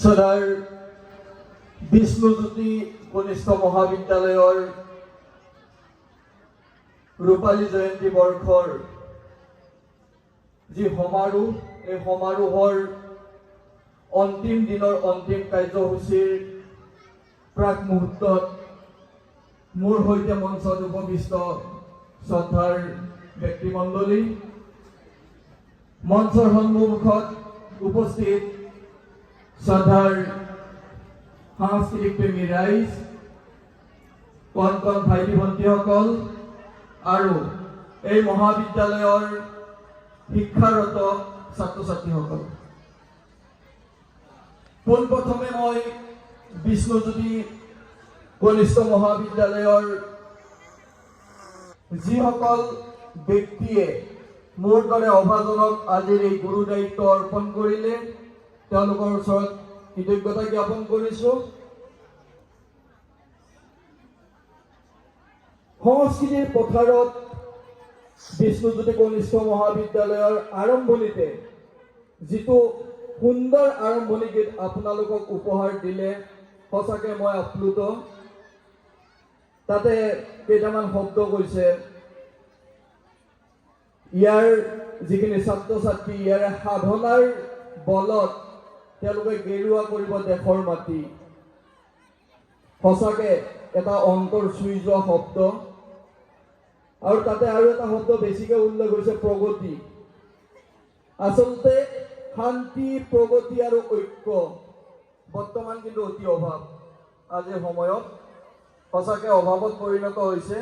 শ্ৰদ্ধাৰ বিষ্ণুজ্যোতি কনিষ্ঠ মহাবিদ্যালয়ৰ ৰূপালী জয়ন্তী বৰ্ষৰ যি সমাৰোহ, এই সমাৰোহৰ অন্তিম দিনৰ অন্তিম কাৰ্যসূচীৰ প্ৰাক মুহূৰ্তত মোৰ সৈতে মঞ্চত উপবিষ্ট শ্ৰদ্ধাৰ ব্যক্তিমণ্ডলী, মঞ্চৰ সন্মুখত উপস্থিত শ্ৰদ্ধাৰ সাংস্কৃতিক প্ৰেমী ৰাইজ, কণ কণ ভাইটি ভণ্টিসকল আৰু এই মহাবিদ্যালয়ৰ শিক্ষাৰত ছাত্ৰ ছাত্ৰীসকল, পোনপ্ৰথমে মই বিষ্ণুজ্যোতি কনিষ্ঠ মহাবিদ্যালয়ৰ যিসকল ব্যক্তিয়ে মোৰ দৰে অভাজনক আজিৰ এই গুৰু দায়িত্ব অৰ্পণ কৰিলে, তেওঁলোকৰ ওচৰত কৃতজ্ঞতা জ্ঞাপন কৰিছোঁ। সংস্কৃতিৰ পথাৰত বিষ্ণুজ্যোতি কনিষ্ঠ মহাবিদ্যালয়ৰ আৰম্ভণিতে যিটো সুন্দৰ আৰম্ভণি গীত আপোনালোকক উপহাৰ দিলে, সঁচাকৈ মই আপ্লুত। তাতে কেইটামান শব্দ কৈছে, ইয়াৰ যিখিনি ছাত্ৰ ছাত্ৰী, ইয়াৰে সাধনাৰ বলত তেওঁলোকে গেৰুৱা কৰিব দেশৰ মাটি। সঁচাকে এটা অন্তৰ চুই যোৱা শব্দ। আৰু তাতে আৰু এটা শব্দ বেছিকৈ উল্লেখ হৈছে, প্ৰগতি। আচলতে শান্তি, প্ৰগতি আৰু ঐক্য বৰ্তমান কিন্তু অতি অভাৱ। আজিৰ সময়ত সঁচাকে অভাৱত পৰিণত হৈছে।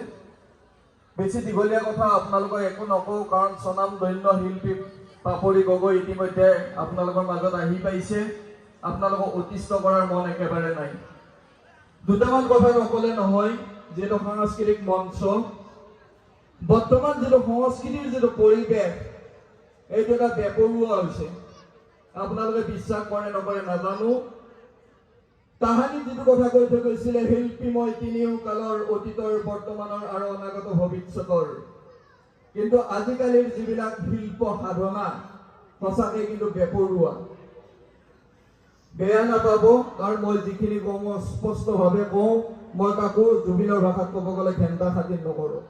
বেছি দীঘলীয়া কথা আপোনালোকক একো নকওঁ, কাৰণ স্বনামধন্য শিল্পী পাপৰি গগৈ ইতিমধ্যে আপোনালোকৰ মাজত আহি পাইছে। আপোনালোকক অতিষ্ঠ কৰাৰ মন একেবাৰে নাই। দুটামান কথা নক'লে নহয়। যিহেতু সাংস্কৃতিক মঞ্চ, বৰ্তমান যিটো সংস্কৃতিৰ যিটো পৰিৱেশ, এইটো এটা বেপৰোৱা হৈছে। আপোনালোকে বিশ্বাস কৰে নকৰে নাজানো। তাহানি যিটো কথা কৈ থৈ গৈছিলে, "শিল্পী মই তিনিও কালৰ, অতীতৰ, বৰ্তমানৰ আৰু অনাগত ভৱিষ্যতৰ।" কিন্তু আজিকালিৰ যিবিলাক শিল্প সাধনা, সঁচাকে কিন্তু বেপৰোৱা। বেয়া নাপাব, কাৰণ মই যিখিনি কওঁ, মই স্পষ্টভাৱে কওঁ। মই কাকো জুবিনৰ ভাষাত ক'ব গ'লে ঘেণ্টা খাতিৰ নকৰোঁ।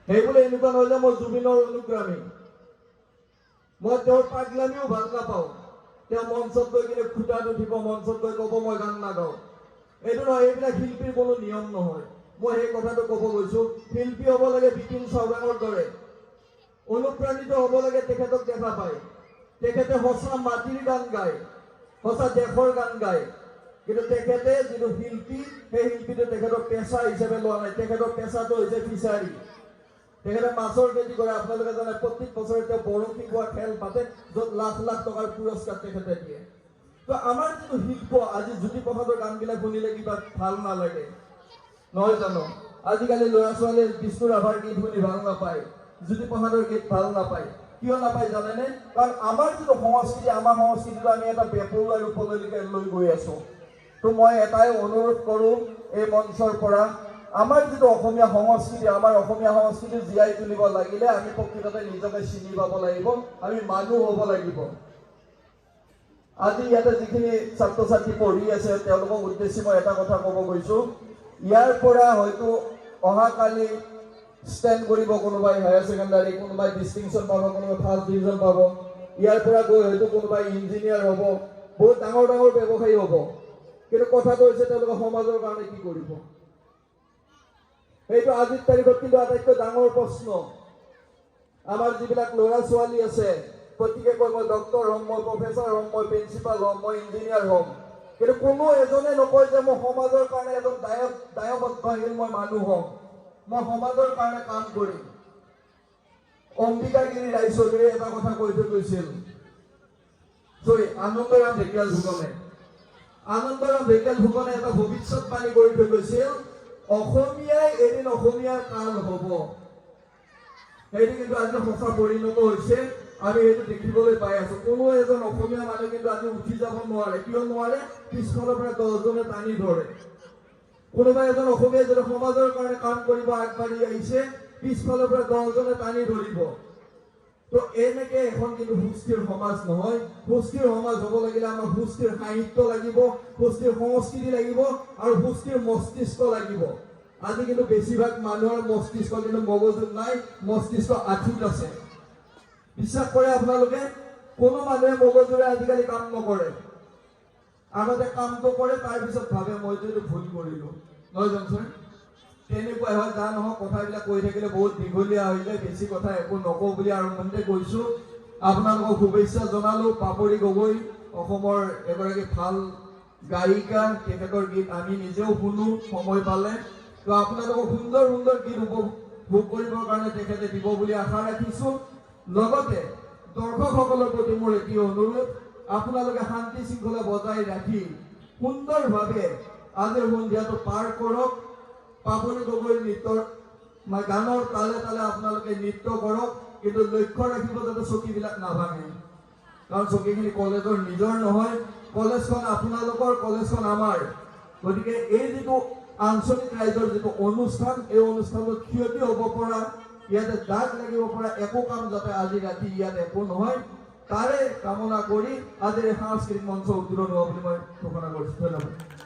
সেইবুলি এনেকুৱা নহয় যে মই জুবিনৰ অনুগ্ৰামী। মই তেওঁৰ পাগলামিও ভাল নাপাওঁ। তেওঁ মঞ্চত গৈ কিনে খুটাত উঠিব, মঞ্চত গৈ ক'ব, "মই গান নাগাওঁ।" এইটো নহয়, এইবিলাক শিল্পীৰ কোনো নিয়ম নহয়। মই সেই কথাটো ক'ব গৈছো, শিল্পী হ'ব লাগে বিপিন চাওৰাঙৰ দৰে, অনুপ্ৰাণিত হ'ব লাগে তেখেতক দেখা পায়। তেখেতে সঁচা মাটিৰ গান গায়, সঁচা দেশৰ গান গায়। কিন্তু তেখেতে যিটো শিল্পী, সেই শিল্পীটো তেখেতৰ পেচা হিচাপে লোৱা নাই। তেখেতৰ পেচাটো হৈছে ফিচাৰী। তেখেতে মাছৰ খেতি কৰে। আপোনালোকে জানে, প্ৰত্যেক বছৰে তেওঁ বৰশী বোৱা খেল পাতে, য'ত লাখ লাখ টকাৰ পুৰস্কাৰ তেখেতে দিয়ে। তো আমাৰ যিটো শিল্প, আজি জ্যোতিপ্ৰসাদৰ গানবিলাক শুনিলে কিবা ভাল নালাগে, নহয় জানো? আজিকালি ল'ৰা ছোৱালীয়ে বিষ্ণু ৰাভাৰ গীত শুনি ভাল নাপায়, জ্যোতিপ্ৰসাদৰ গীত ভাল নাপায়। কিয় নাপায় জানেনে? কাৰণ আমাৰ যিটো সংস্কৃতি, আমাৰ সংস্কৃতিটো আমি এটা বেপৰোৱা ৰূপলৈকে লৈ গৈ আছো। তো মই এটাই অনুৰোধ কৰোঁ এই মঞ্চৰ পৰা, আমাৰ যিটো অসমীয়া সংস্কৃতি, আমাৰ অসমীয়া সংস্কৃতি জীয়াই তুলিব লাগিলে আমি প্ৰকৃততে নিজকে চিনি পাব লাগিব, আমি মানুহ হ'ব লাগিব। আজি ইয়াতে যিখিনি ছাত্ৰ ছাত্ৰী পঢ়ি আছে, তেওঁলোকক উদ্দেশ্যি মই এটা কথা ক'ব গৈছোঁ। ইয়াৰ পৰা হয়তো অহাকালি ষ্টেণ্ড কৰিব কোনোবাই হায়াৰ ছেকেণ্ডাৰী, কোনোবাই ডিষ্টিংশ্যন পাব, কোনোবাই ফাৰ্ষ্ট ডিভিজন পাব। ইয়াৰ পৰা গৈ হয়তো কোনোবাই ইঞ্জিনিয়াৰ হ'ব, বহুত ডাঙৰ ডাঙৰ ব্যৱসায়ী হ'ব। কিন্তু কথাটো হৈছে, তেওঁলোকে সমাজৰ কাৰণে কি কৰিব? সেইটো আজিৰ তাৰিখত কিন্তু আটাইতকৈ ডাঙৰ প্ৰশ্ন। আমাৰ যিবিলাক ল'ৰা ছোৱালী আছে, প্ৰত্যেকে কয়, "মই ডক্টৰ হ'ম, মই প্ৰফেচাৰ হ'ম, মই প্ৰিন্সিপাল হ'ম, মই ইঞ্জিনিয়াৰ হ'ম।" কিন্তু কোনো এজনে নকয় যে মই সমাজৰ কাৰণে এজন দায়বদ্ধশীল মই মানুহ হ'ম, মই সমাজৰ কাৰণে কাম কৰিম। অম্বিকাগিৰি ৰায়চৌধুৰীয়ে এটা কথা কৈ থৈ গৈছিল, চৰি, আনন্দৰাম ঢেকিয়াল ফুকনে, আনন্দৰাম ঢেকিয়াল ফুকনে এটা ভৱিষ্যতবাণী কৰি থৈ গৈছিল, "অসমীয়াই এদিন অসমীয়াৰ কাল হ'ব।" সেইটো কিন্তু আজি সঁচা পৰিণত হৈছে। আমি সেইটো দেখিবলৈ পাই আছো। কোনো এজন অসমীয়া মানুহ কিন্তু আজি উঠি যাব নোৱাৰে। কিয় নোৱাৰে? পিছফালৰ পৰা 10জনে টানি ধৰে। কোনোবা এজন অসমীয়া যদি সমাজৰ কাৰণে কাম কৰিব আগবাঢ়ি আহিছে, পিছফালৰ পৰা 10জনে টানি ধৰিব। তো এনেকে এখন কিন্তু সুস্থিৰ সমাজ নহয়। সুস্থিৰ সমাজ হ'ব লাগিলে আমাক সুস্থিৰ সাহিত্য লাগিব, সুস্থিৰ সংস্কৃতি লাগিব আৰু সুস্থিৰ মস্তিষ্ক লাগিব। আজি কিন্তু বেছিভাগ মানুহৰ মস্তিষ্ক কিন্তু মগজুত নাই, মস্তিষ্ক আঁঠুত আছে। বিশ্বাস কৰে আপোনালোকে, কোনো মানুহে মগজুৰে আজিকালি কাম নকৰে। আগতে কামটো কৰে, তাৰপিছত ভাবে মইতো এইটো ভুল কৰিলো, নহয় জানো ছাৰ? তেনেকুৱাই হয়। যা নহওক, কথাবিলাক কৈ থাকিলে বহুত দীঘলীয়া হৈ যায়। বেছি কথা একো নকওঁ বুলি আৰম্ভণিতে কৈছো। আপোনালোকক শুভেচ্ছা জনালো। পাপৰি গগৈ অসমৰ এগৰাকী ভাল গায়িকা। তেখেতৰ গীত আমি নিজেও শুনো সময় পালে। তো আপোনালোকক সুন্দৰ সুন্দৰ গীত উপভোগ কৰিবৰ কাৰণে তেখেতে দিব বুলি আশা ৰাখিছো। লগতে দৰ্শকসকলৰ প্ৰতি মোৰ এটি অনুৰোধ, আপোনালোকে শান্তি শৃংখলা বজাই ৰাখি সুন্দৰভাৱে আজিৰ সন্ধিয়াটো পাৰ কৰক। পাপৰি গগৈৰ নৃত্যৰ গানৰ তালে তালে আপোনালোকে নৃত্য কৰক, কিন্তু লক্ষ্য ৰাখিব যাতে চকীবিলাক নাভাঙে। কাৰণ চকীখিনি কলেজৰ নিজৰ নহয়, কলেজখন আপোনালোকৰ, কলেজখন আমাৰ। গতিকে এই যিটো আঞ্চলিক ৰাইজৰ যিটো অনুষ্ঠান, এই অনুষ্ঠানত ক্ষতি হ'ব পৰা, ইয়াতে দাগ লাগিব পৰা একো কাম যাতে আজি ৰাতি ইয়াত একো নহয়, তাৰে কামনা কৰি আজিৰ এই সাংস্কৃতিক মঞ্চ উদ্বোধন হোৱা বুলি মই ঘোষণা কৰিছোঁ। ধন্যবাদ।